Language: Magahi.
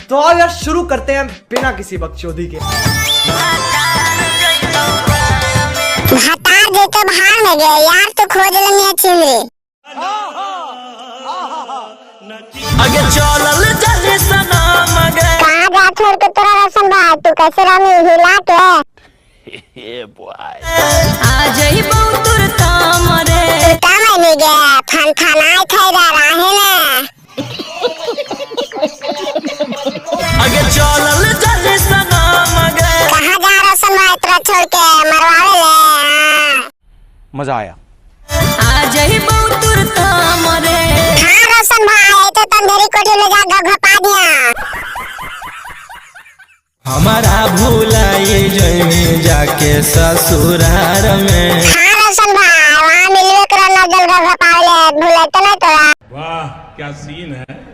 तो आओ यार शुरू करते हैं बिना किसी बकचोदी के। भतार दे तो भाड़ में गए यार, तू खोज लेनी छिंदरी। अगे चलल जाहि सनम गे। कहाँ जा छोड़ के तोरा रोशन भाई, तू कैसे रानी हिला के? आ जइबौ तुर ताम रे। तू का मैंने गया फन फनाए थे राहे ना। अगे चलल जाहि सनम गे। कहाँ जा रोशन भाई, तोरा छोड़ के मरवावे ले? हाँ। मजा आया। आ जइबौ तुर ताम रे। हाँ रोशन भाई, तो तंधेरी कोठी में जा घपा दिया। हमारा भूलाई जइमी जाके ससुरार में। हाँ रोशन भाई, वहाँ मिलवे करो नजल घपा ले, भूले तो नहीं तोरा। वाह, क्या सीन है!